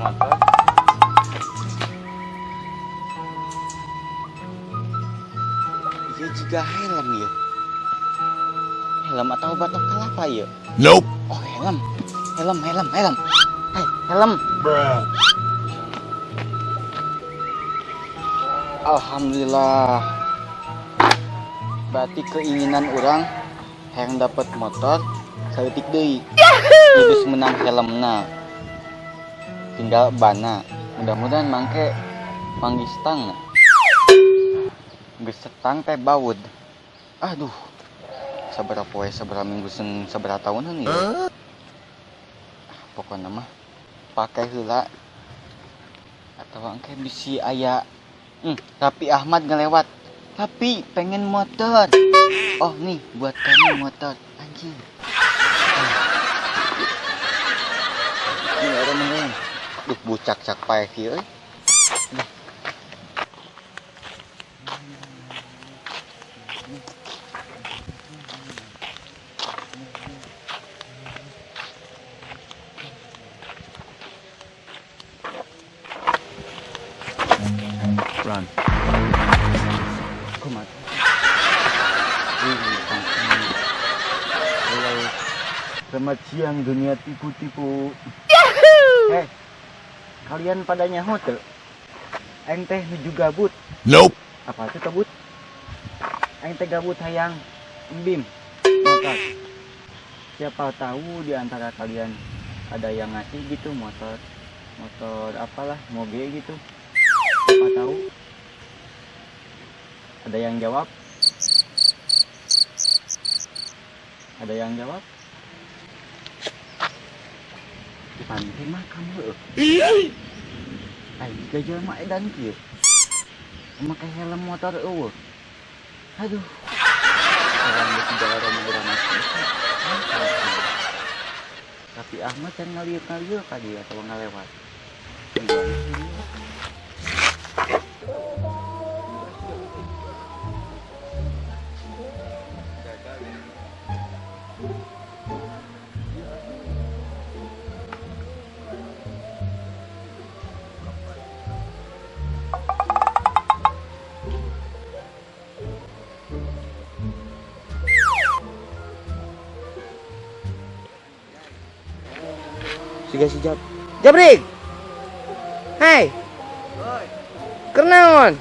Motor. Iya juga helm ya. Helm atau batok kelapa ya? Nope. Oh, helm. Helm, helm, helm. Hey, helm. Bruh. Alhamdulillah. Berarti keinginan orang yang dapat motor saeutik deui. Itu menang helmna. Tinggal bana. Mudah-mudahan mangke manggih stang. Geus setang teh baud. Aduh. Sabaraha poe, sabaraha minggu, sabaraha tahunan ya. Pokoknya mah pakai heula atau angke bisi aya Raffi Ahmad ngelewat. Tapi pengen motor. Oh nih buat kamu motor anjing. Ini orang mending. Duh bucak cak paeh kieu euy. Run. Kumat. Halo. Selamat siang dunia tipu-tipu. Yahoo! Kalian pada nyaho teu? Aing teh nuju gabut. Nope. Apa tuh gabut? Aing teh gabut hayang embim motor. Siapa tahu di antara kalian ada yang ngasih gitu motor, motor apalah, moge gitu. Siapa tahu? Ada yang jawab? Ada yang jawab? Dipanggil mah kamu. Aing juga jelema edan kieu. Make helm motor eueuh. Aduh. Orang geus jalan Rhoma Irama. Tapi Ahmad can ngalieu-ngalieu ka dieu atawa ngalewat. Siga si Jab. Jabrik. Hai. Kernaon?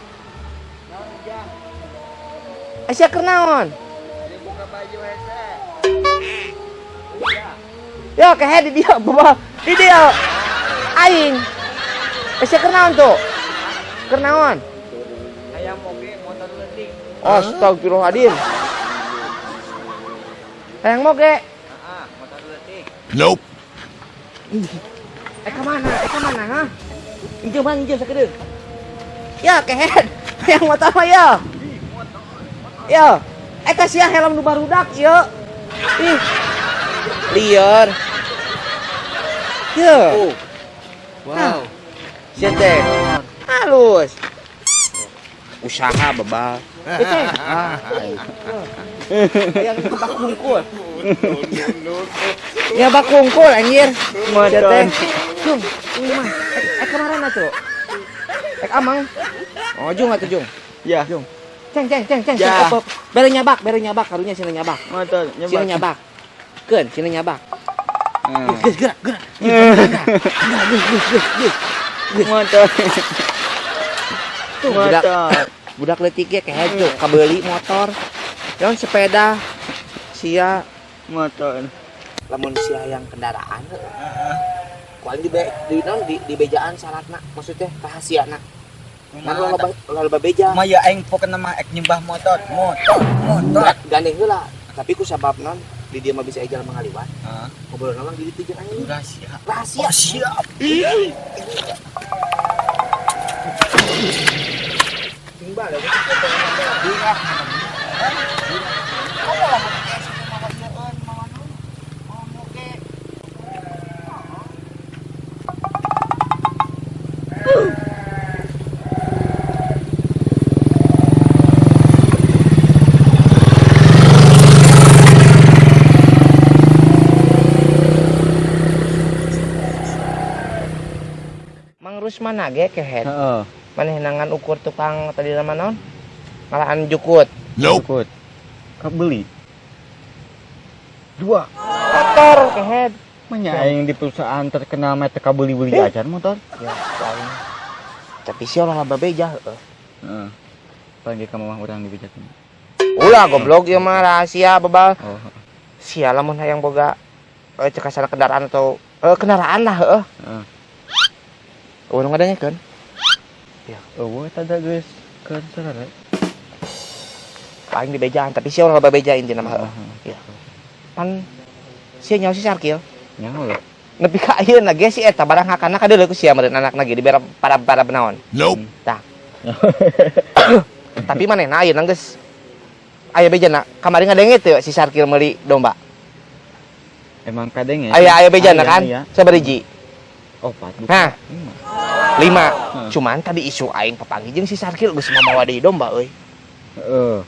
Aisyah kernaon? Buka baju hese. Yo kehe di dia bawa di dia. Aing. Aisyah kernaon tuh? Kernaon? Hayang moge motor leutik. Astagfirullahaladzim. Hayang moge? Heeh, motor leutik. Nope. Ka mana? Ka mana, ha? Injeu bang, injeu sakedeung. Ya, kehed. Hayang motor mah ya. Ya. Eta sia helm nu barudak ieu. Ih. Liar. Ye. Oh. Wow. Sia teh. Halus. Usaha bebal. Teh. Yang bak kungkul. Ya bak kungkul anjir. Sia teh. Jung, ini mah. Kemana tuh? Amang. Oh, jung atuh jung. Ya. Jung. Ceng ceng ceng ceng. Ya. Bere nyabak karunya sina nyabak. Motor nyabak. Sina nyabak. Keun, sina nyabak. Geus gerak gerak. Geus geus geus geus. Motor. Tuh budak. Budak leutik ge kehe tuh kabeuli motor. Yang sepeda sia motor. Lamun sia yang kendaraan heeh. Ku aing di bejaan syaratna maksudnya rahasiana. Kan loba beja. Mah ya aing pokona mah ek nyembah motor, motor, motor. Gandeng heula, tapi ku sabab non di dia mah bisa ejal mangaliwat. Heeh. Ngobrol orang di ditu jeung aing. Rahasia. Rahasia. Oh, siap. Timbal ya. Rusmana ge, kehed. Heeh. Manehna ngan ukur tukang tadi nama naon? Ngalaan jukut. Jukut. Kabeli. Dua. Motor, kehed. Manya aing di perusahaan terkenal mah teu kabeli-beli acan motor. Ya, aing. Tapi sih orang babeja heeh. Heeh. Panggil ka mamah urang dibejakeun. Ulah goblok, ieu mah rahasia, bebal. Oh. Sia lamun hayang boga cek kasar kendaraan atau kendaraan lah heeh. Heeh. Eueuh nu ngadengekeun. Eueuh eta da geus keur sarare. Paling dibejaan, tapi sia ulah babeja intina mah heeh. Heeh. Ya. Pan sia nyaho si Sarkil. Nyaho lah. Nepi ka ayeuna ge si eta barang hakana kadeuleu ku sia meureun anakna ge dibere para-para naon. Nope. Tah. Tapi manehna ayeuna geus aya bejana. Kamari ngadenge teu si Sarkil meuli domba? Emang kadenge? Aya aya bejana Aya, kan? aya. Sabariji? Opat, bukan. Hah? Lima. 5. Heeh. Cuman tadi isu aing papanggih jeung si Sarkil geus mamawa deui domba euy. Heeh.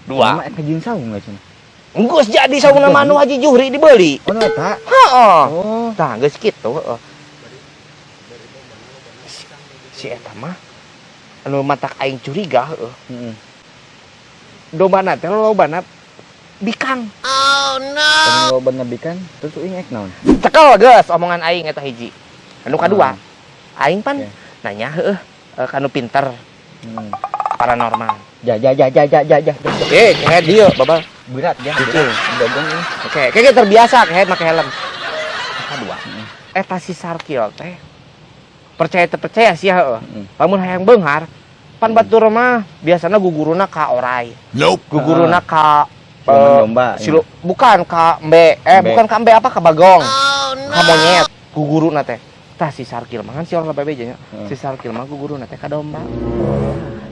2. Mah eta jeung saung geus cenah. Geus jadi saungna mah anu Haji Juhri dibeli. Oh, nu eta? Heeh. Oh. Tah geus kitu heeh. Si eta mah anu matak aing curiga heeh. Heeh. Dombana teh lolobana bikang. Anu lolobana bikang, terus uing ek naon? Cekel geus omongan aing eta hiji. Anu kadua, aing pan Oke. nanya heueuh kanu pinter paranormal. Ja ja ja ja ja ja ja. Eh, kayak dia, babal. Berat ya, Kecil. berat. Dogong ini. Oke, kayaknya terbiasa kayak make helm. Kedua, eta si Sarkil teh percaya terpercaya sih heeh. Lamun hayang beunghar, pan batur mah biasana guguruna ka orai. Nope. Guguruna ka Siluman domba, bukan ka embe, Embe. bukan ka embe apa ka bagong. Ka monyet guguruna teh. Tah si Sarkil mah kan si orang babe nya. Si Sarkil mah guguruna teh ka domba.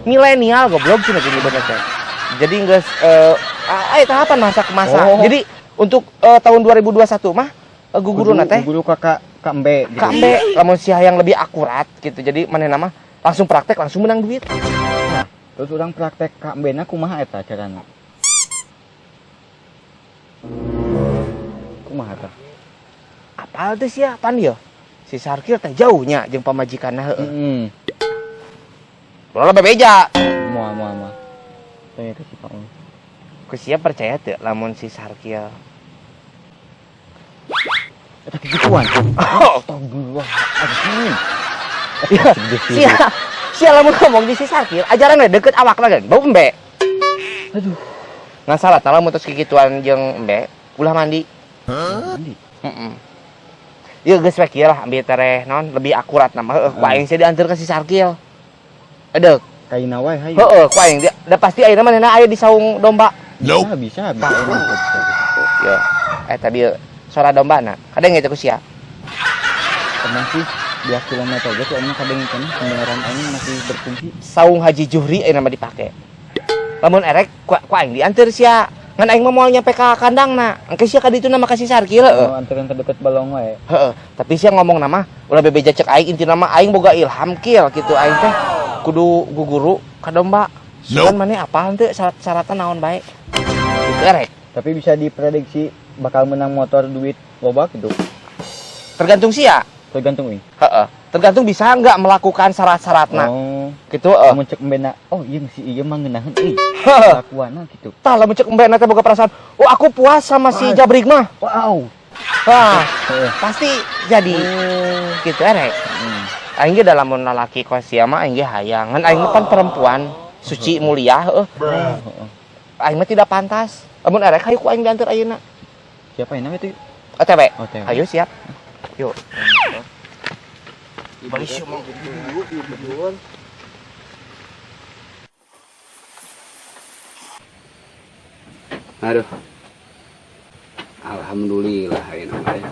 Milenial goblok cenah gini bener teh. Jadi geus tahapan masa ke masa. Oh. Jadi untuk tahun 2021 mah guguruna teh Guru kakak ka embe gitu. ka embe lamun si hayang lebih akurat gitu. Jadi manehna mah langsung praktek langsung menang duit. Nah, terus urang praktek ka embena kumaha eta carana? Kumaha eta? Apal teh sia pan ieu? Si Sarkil teh jauhnya jeung pamajikanna heeh. Heeh. Ulah bebeja. Moal moal moal. Tanya ke si Paul. Ku sia percaya teu lamun si Sarkil. Eta kegituan. Oh. Astagfirullahaladzim. Ya, sia sia lamun ngomong di si Sarkil ajaran we deket awakna kan bau embe. Aduh. Ngan salah tah lamun tos kikituan jeung embe ulah mandi. Mandi. Heeh. Ieu geus we kieu lah ambil tereh naon lebih akurat nama heueuh ku aing sia diantar ka si Sarkil. Edek. Kaina wae hayu. Heeh, ku aing dia da pasti ayeuna manehna aya di saung domba. Bisa, bisa, bisa, bisa, bisa. Yo, tadi suara domba na. Kadang gitu ku sia. Emang sih 2 kilometer aja tuh emang kadang kan pendengaran aing masih berfungsi. Saung Haji Juhri ayeuna mah dipake. Lamun erek ku aing diantar sia. Ngan aing mah moal nyampe ka kandangna. Engke sia ka dituna mah ka si Sarkil heueuh. Oh, anteran terdekat balong wae. Heeh, tapi sia ngomong nama ulah bebeja cek aing intina mah aing boga ilham kill gitu aing teh kudu guguru ka domba. Sugan Nope. maneh apal teu syarat-syaratna naon bae. Gitu erek. Tapi bisa diprediksi bakal menang motor duit loba gitu. Tergantung sia. Tergantung uing. Heeh. Tergantung bisa nggak melakukan syarat-syaratna. Oh. Gitu heeh. Lamun cek embena, oh iya si ieu mah ngeunaheun euy. Heeh. Kelakuanna gitu. Tah lamun cek embena teh boga perasaan, oh aku puas sama si Wah. Jabrik mah. Wow. Wah, Heeh. pasti jadi gitu erek. Aing ge da lamun lalaki kos sia mah aing ge hayang. Ngan aing mah pan perempuan suci mulia heueuh. Heeh. Aing mah tidak pantas. Lamun erek hayu ku aing diantar ayeuna. Siapa yang namanya itu? OTW. OTW. Ayo siap. Yuk. Balik sih, Aduh. Alhamdulillah ayeuna mah ya.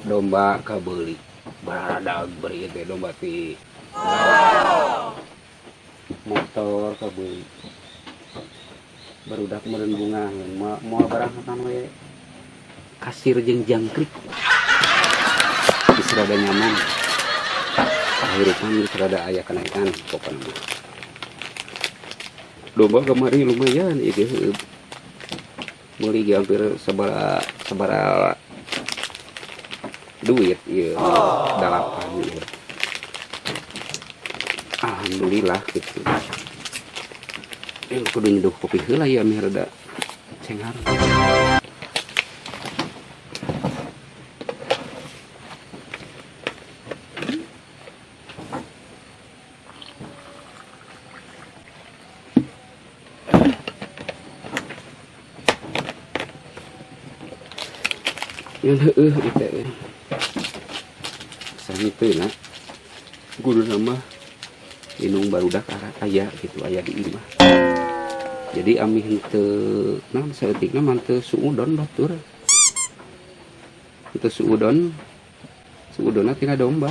Domba kabeuli. Baradag beri teh domba ti. Motor kabeuli. Barudak meureun bunga moal barang makan we. Kasir jeung jangkrik. Geus rada nyaman. Kehidupan geus rada aya kenaikan pokona mah. Domba kemari lumayan ieu ge heueuh. Meuli ge hampir sabara Duit ieu 8 ieu. Alhamdulillah gitu. Kudu nyeduh kopi heula ya meh rada cengar. Yang heueuh ieu teh. Saha na kudu nama inung barudak aya gitu aya di imah. Jadi amih henteu naon saeutikna mah teu suudon batur. Henteu suudon, suudonna tina domba.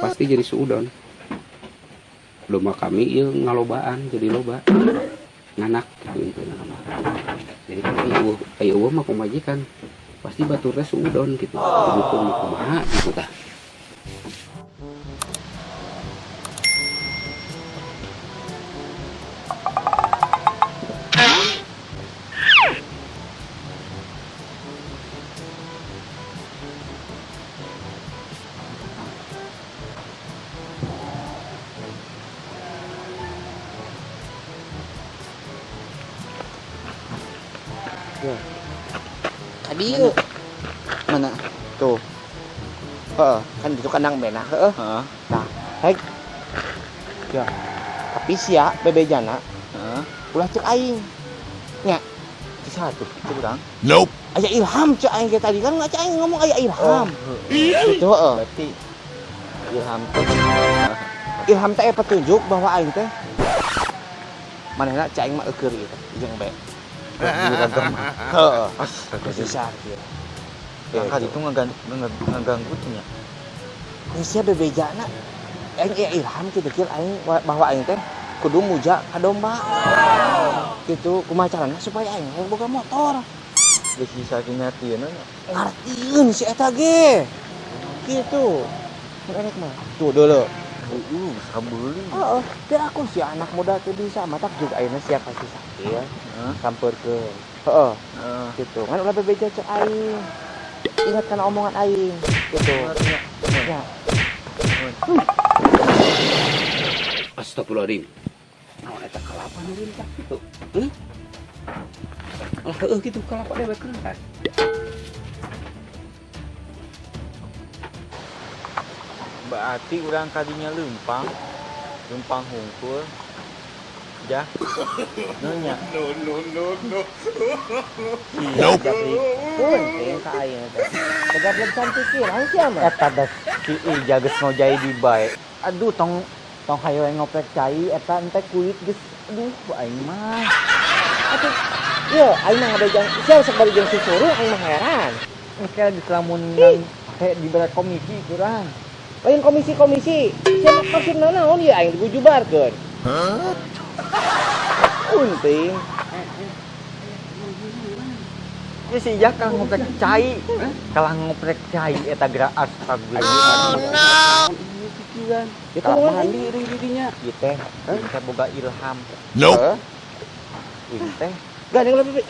Pasti jadi suudon. Domba kami ieu ngalobaan jadi loba. Nganak gitu intina mah. Jadi kan aya eueuh mah pamajikan pasti batur teh suudon gitu. Kudu mah kumaha gitu tah. Tadi yuk. Mana? Tuh. Heeh, kan itu kandang benah, heeh. Heeh. Nah, hek. Ya. Tapi sia bebejana. Heeh. Ulah cek aing. Nya. Cek satu, cek urang. Nope. Aya ilham cek aing ge tadi kan cek aing ngomong aya ilham. Oh, heeh. Gitu, heeh. Berarti ilham teh. Ilham teh petunjuk bahwa aing teh manehna cek aing mah eukeun ieu teh jeung be. Heeh. Astagfirullah. Besar kieu. Langkah itu ngeganggu tuh nya. Geus sia bebejana. Aing ieu ilham kitu kieu aing bahwa aing teh kudu muja ka domba. Gitu kumaha carana supaya aing hayang boga motor. Geus bisa ngartieun nya. Ngartieun si eta ge. Gitu. Mun erek mah. Tuh deuleu. Bisa beuli. Heeh, teu aku si anak muda teh bisa matak juga ayeuna sia kasih sakit. Heeh. Sampeurkeun. Heeh. Heeh. Gitu. Ngan ulah bebeja cek aing. Ingat kana omongan aing gitu. Ya. Astagfirullahaladzim. Naon eta kalapa nu rintak kitu? Heuh? Alah heueuh kitu kalapa dewek rentas. Berarti urang kadinya leumpang. Leumpang hungkul. Jah. Nanya. No, no, no, no. Iya, Nope. Punting ka aing teh. Tegaplegan pikiran sia mah. Eta da si Ija geus ngojai di bae. Aduh tong tong hayo ngoprek cai eta ente kulit geus aduh aing mah. Atuh ieu aing mah ngabejang sia sok bari jeung susuruh aing mah heran. Engke geus lamun kayak dibere komisi kurang. Lain komisi-komisi. Sia mah maksudna naon ieu aing digujubarkeun. Huh? Unting. Ieu si Ija kalah ngoprek cai. Kalah ngoprek cai eta geura astagfirullah. Oh no. Pikiran. Ya Kalah kumaha mandi euy didinya. Ieu teh aing teh boga ilham. Nope. Aing teh Gandeng lebih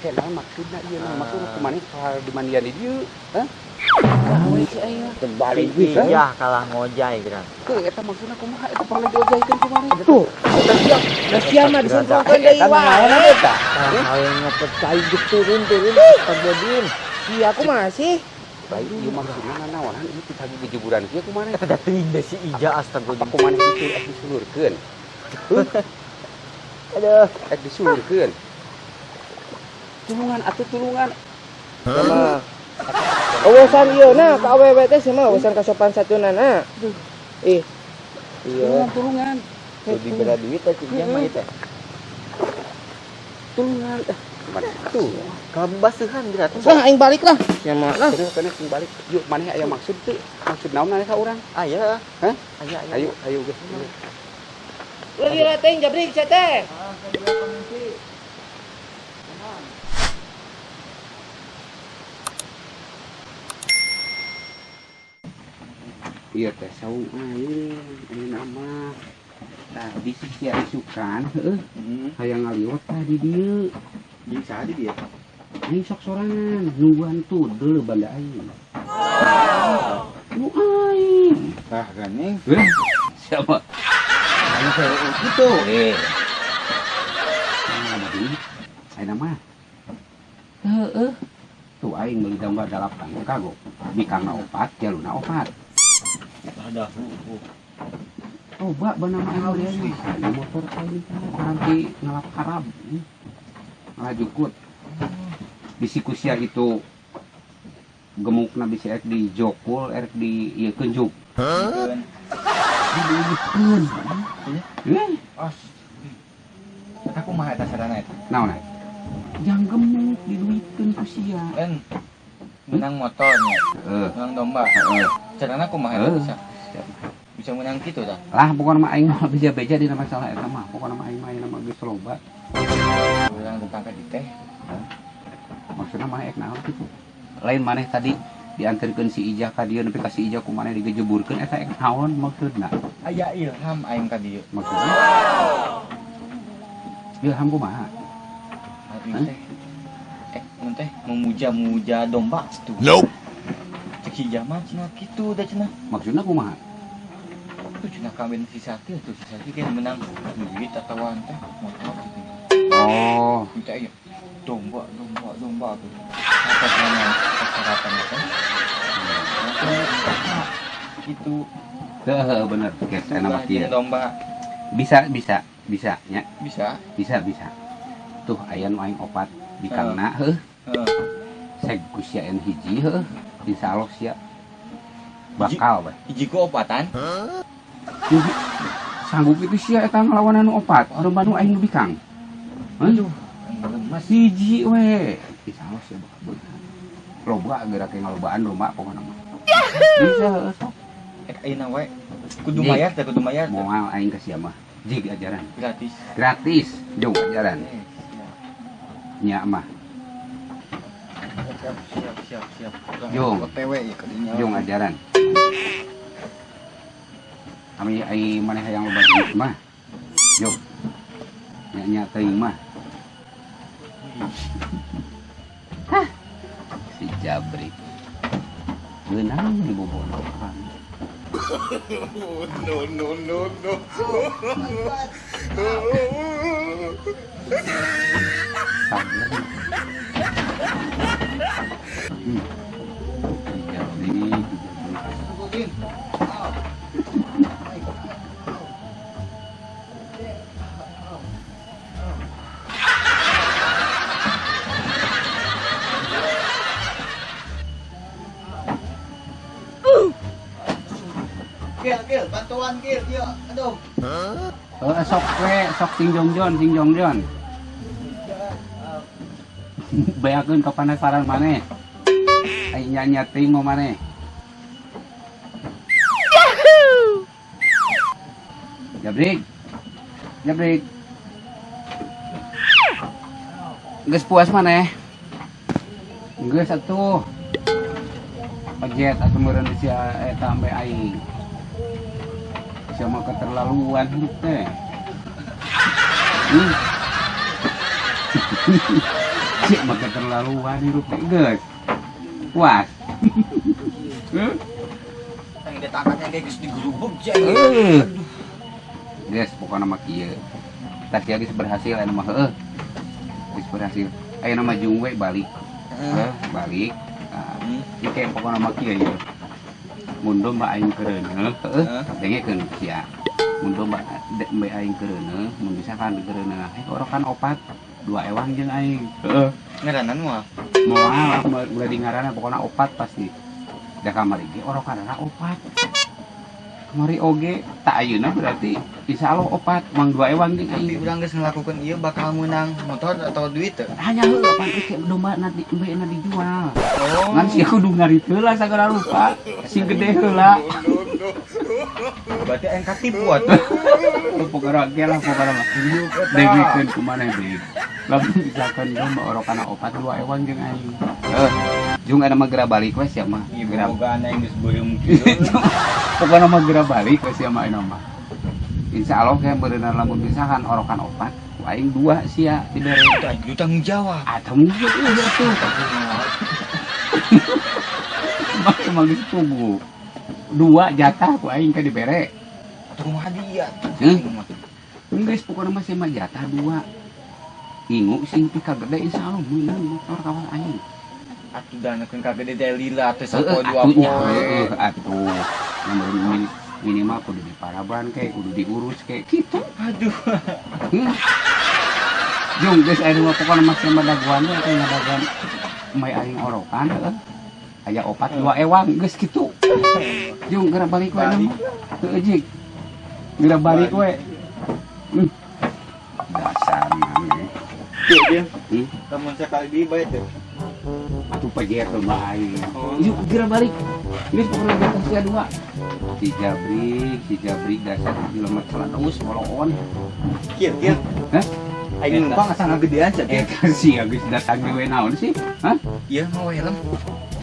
Kayak naon maksudna ieu naon maksudna kumaha soal dimandian di dieu? Hah? Gawe si aing. Terbalik si Ija kalah ngojai geura. Heuh eta maksudna kumaha eta pernah diojaikeun kumaha? Tuh, da sia mah disuntrongkeun deui wae. Eta kalah hayang ngoprek cai geus turun-turun astagfirullahaladzim. Sia kumaha sih? Baik ieu maksudna nanaonan ieu pitagi gejeburan kieu kumaha? Eta da teuing da si Ija Apa astagfirullahaladzim. kumaha itu ek disulurkeun? Aduh, Ek disulurkeun. Tulungan atuh tulungan. Sama. Awasan ieu na ka awewe teh sia mah awasan kasopan satunana. Ih. Iya. Tulungan tulungan. Tuh dibere duit teh si Ija mah ieu teh. Tulungan. Tuh, kalau baseuhan geura teh. Lah aing balik lah. Sia mah lah. Terus kana sing balik. Yuk maneh aya maksud teu? Maksud naon maneh ka urang? Aya. Hah? Aya aya. Ayo ayo geus. Ulah diratein jabrik sia teh. Iya teh saung aing ayeuna mah. Tadi si sia isukan heueuh. Hayang ngaliwat tah di dieu. Di saha di dieu? Aing sok sorangan nungguan tuh dulu banda aing. Nu aing. Tah geuning. Siapa? Aing teh kitu. Nah, duit. Ayeuna mah. Heeh. Tuh aing meuli domba 8 kagok. Bikangna 4, jaluna 4. Ada. Coba bana mah aing mah. Aya motor aing paranti ngalap harab. Ngalajukut. Bisi kusia itu gemukna bisi erek di jokul, erek di ieu kenjuk. Diduitkeun. As. Eta kumaha eta sarana eta? Naon? Jang gemuk diduitkeun ku sia. En menang motornya. Heeh. Menang domba. Heeh. Carana kumaha eta bisa? Bisa menang kitu tah? Lah pokona mah aing mah beja-beja dina masalah eta mah. Pokona mah aing mah ayeuna mah geus loba. Urang datang ka dieu teh. Maksudna maneh ek naon kitu? Lain maneh tadi diantarkeun si Ijah ka dieu nepi ka si Ijah ku maneh digejeburkeun eta ek naon maksudna? Aya ilham aing ka dieu. Maksudna? Ilham kumaha? Aing teh mun teh memuja-muja domba kitu. Nope. Cek si Ijah mah cenah kitu da cenah. Maksudna kumaha? Tuh cenah kawin si Sakti tuh si Sakti kan menang duit atawa teh motor gitu. Oh. Minta ieu domba domba domba tuh. Apa namanya? Persyaratan teh. Gitu. Heeh, bener. Geus enak mah kieu. Domba. Bisa bisa bisa nya. Bisa. Bisa bisa. Tuh aya nu aing 4 bikangna heuh. Heeh. Seg ku sia en hiji heuh. Insyaallah sia bakal we. Hiji ku opatan? Sanggup itu sia eta ngelawan anu 4, domba nu aing nu bikang. Aduh, lemas hiji we. Insyaallah sia bakal beunang. Loba geura ke ngalobaan domba pokona mah. Bisa heuh sok. Ayeuna we kudu mayar teh kudu mayar. Moal aing ka sia mah. Jig ajaran. Gratis. Gratis, jauh ajaran. Nya mah. Siap siap siap siap. Jung. OTW ya kadinya. Jung ajaran. Ami ai maneh hayang loba duit mah. Jung. Nya nya teuing mah. Hah. Si Jabri. Geunang dibobodohan. No no no no. Jabri. Gil, Gil, bantuan Gil, yuk, aduh. Sok we, sok sing jongjon, sing jongjon. Bayakeun kapanasaran maneh. Ai nya-nya teuing mah maneh. Yahoo! Jabrik. Jabrik. Geus puas maneh? Geus atuh. Pajet atuh meureun sia eta ambe aing. Sama keterlaluan hidup teh. Cik mah keterlaluan hidup teh geus. Puas. Yang ditakatnya kayak geus digerubuk cek. Geus pokona mah kieu. Tah sia geus berhasil aya mah heueuh. Geus berhasil. Ayeuna mah jung we balik. Heuh, balik. Nah, ieu pokona mah kieu ieu. Mun domba aing keureuneuh, heueuh, dengekeun sia. Mun domba embe aing keureuneuh, mun misalkan keureuneuh, orokan 4, 2 ewang jeung aing. Heueuh. Ngaranan moal? Moal, ulah di ngaranna pokona 4 pasti. Da kamari ge orokanana 4. Kamari oge tak ayeuna berarti insyaallah 4, mang 2 ewang jeung aing. Tapi urang geus ngalakukeun ieu bakal meunang motor atau duit teu? Hanya heueuh pan ieu domba na di embe na dijual. Oh. Ngan sia kudu ngarit heula sagala rupa, sing gede heula. Berarti aing katipu atuh. Pokona ge lah pokona mah. Dengekeun kumaha deui. Lamun misalkan domba orokana 4 2 ewang jeung aing. Heuh. Jung ada mah geura balik we sia mah. Ieu Geura. bogaan aing geus beureum kieu. Pokona mah geura balik we sia mah ayeuna mah. Insyaallah ge beureunan lamun misalkan orokan 4 Ku aing dua sia dibere. Aing kudu tanggung jawab. Ah, tanggung jawab udah tuh. Emang emang geus pugu. Dua jatah ku aing ka dibere. Atuh kumaha dia tuh. Hmm? Geus pokona mah sia mah jatah dua. Ingu sing pi ka gede insyaallah meunang motor kawal aing. Atuh danakeun ka gede teh lila atuh Heeh, sapoe dua atuh nya, poe. heeh, atuh. Nomor minimal kudu diparaban ke, kudu diurus ke, kitu. Aduh. Jung geus aya mah pokona mah sia mah dagoan we teh ngadagoan mai aing orokan heeh. Aya opat dua ewang geus kitu. Jung geura balik we Balik. nama. Heueuh jig. Geura balik we. Dasar maneh. Kieu dia. Hmm? Lamun sakali deui bae teh. Atuh pajer tuh mah aing. Oh. Yuk geura balik. Geus pokona jatah sia dua. Si Jabri dasar jelema celadus boloon. Kieu kieu. Hah? Aing numpang asa ngagedean sia. Eh si geus datang deui naon sih? Hah? Ieu mah helm.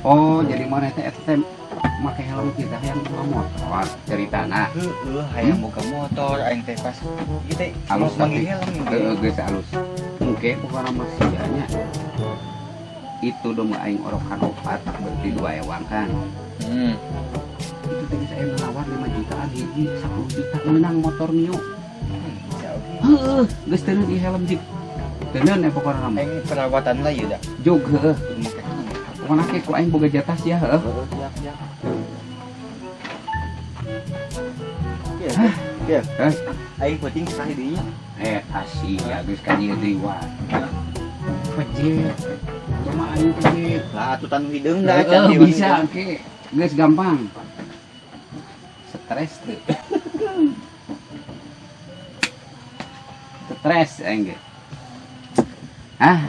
Oh, jadi mana teh eta teh make helm kita yang boga motor ceritana. Heeh, hayang boga motor aing teh pas ieu teh Alus manggih tapi. helm. Heeh, geus alus. Engke pokona mah sia nya. Itu domba aing orokan opat berarti dua ewang kan. Itu teh geus aya nalawar 5 jutaan hiji 10 juta menang motor Mio. Bisa oge. Heeh, geus teuneun ieu helm jig. Teuneun ya pokona mah. Aing perawatan lah ieu da. Jog heeh. Kudu make helm. Pokona ke ku aing boga jatah sia heeh. Heeh, siap siap. Kieu. Kieu. Hah? Aing penting sekali deui nya. Eh, sia geus ka dieu deui wae. Pejet. Cuma aing pejet. Lah atuh tanu hideung da Heeh, can di bisa oke. Geus gampang. Stres tuh. Stres aing ge. Ah.